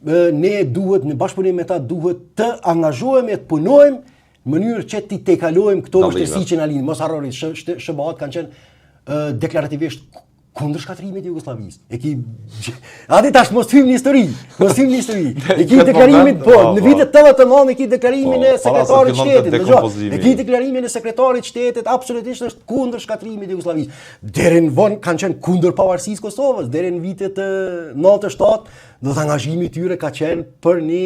[SPEAKER 3] ne duhet në bashkëpunim me ta duhet të angazhohemi e të punojmë në mënyrë që t'i tejkalojmë këto vështirësi që na lindin. Mos harroni, SHBA-t kanë qenë deklarativisht kundër shkatërrimit të Jugosllavisë. E ki Ati tash mos hyjmë në histori, mos hyjmë në histori. E ki deklarimin, po, po, në po. vitet 89 e ki deklarimin po, e sekretarit të shtetit, dëgjo. E ki deklarimin e sekretarit të shtetit absolutisht është kundër shkatërrimit të Jugosllavisë. Deri në vonë kanë qenë kundër pavarësisë Kosovës, deri në vitet 97 Do të angazhimi i tyre ka qenë për një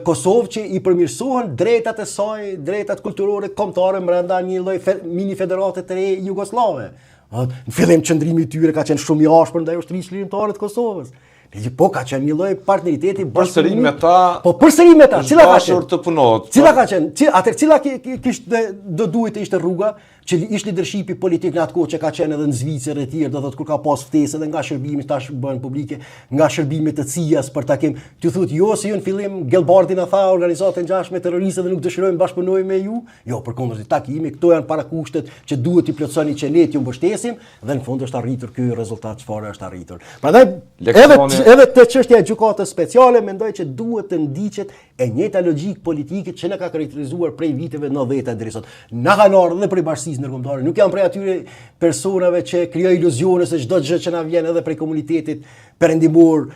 [SPEAKER 3] Kosovë që i përmirësohen drejtat e saj, drejtat kulturore kombëtare brenda një lloj mini federate të re jugosllave. Në fillim qëndrimi i tyre ka qenë shumë i ashpër ndaj ushtrisë çlirimtare të Kosovës. Po ka qenë një lloj partneriteti
[SPEAKER 2] përsëri me ta.
[SPEAKER 3] Po përsëri me ta, cila ka qenë?
[SPEAKER 2] të punohet.
[SPEAKER 3] Cila ka qenë? Cila atëherë cila kishte do duhej të ishte rruga që ish lidershipi politik në atë kohë që ka qenë edhe në Zvicër e tjerë, do thotë kur ka pas ftesë edhe nga shërbimi tash bëhen publike, nga shërbimet e CIA-s për takim, t'ju thotë jo se ju në fillim Gelbardi na tha organizatë e ngjashme terroriste dhe nuk dëshirojmë bashkëpunojmë me ju. Jo, përkundër takimi, këto janë parakushtet që duhet t'i plotësoni që ne t'ju mbështesim dhe në fund është arritur ky rezultat çfarë është arritur. Prandaj edhe edhe te çështja e gjykatës speciale mendoj që duhet të ndiqet e njëjta logjikë politike që na ka karakterizuar prej viteve 90-ta deri sot. Na kanë ardhur edhe prej bashkësisë ndërkombëtare, nuk jam prej atyre personave që krijoj iluzione se çdo gjë që na vjen edhe prej komunitetit perëndimor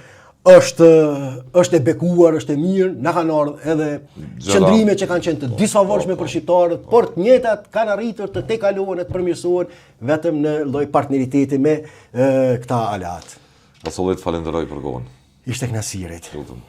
[SPEAKER 3] është është e bekuar, është e mirë, na kanë ardhur edhe qëndrime që kanë qenë të po, disfavorshme po, për po. shqiptarët, por të njëjtat kanë arritur të tejkalohen e të përmirësohen vetëm në lloj partneriteti me e, këta aleatë.
[SPEAKER 2] Pasolli, të falenderoj për kohën.
[SPEAKER 3] Ishte kënaqësi, Rit. Lutem.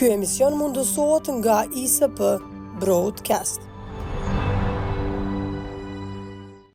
[SPEAKER 1] Ky emision mundësohet nga ISP Broadcast.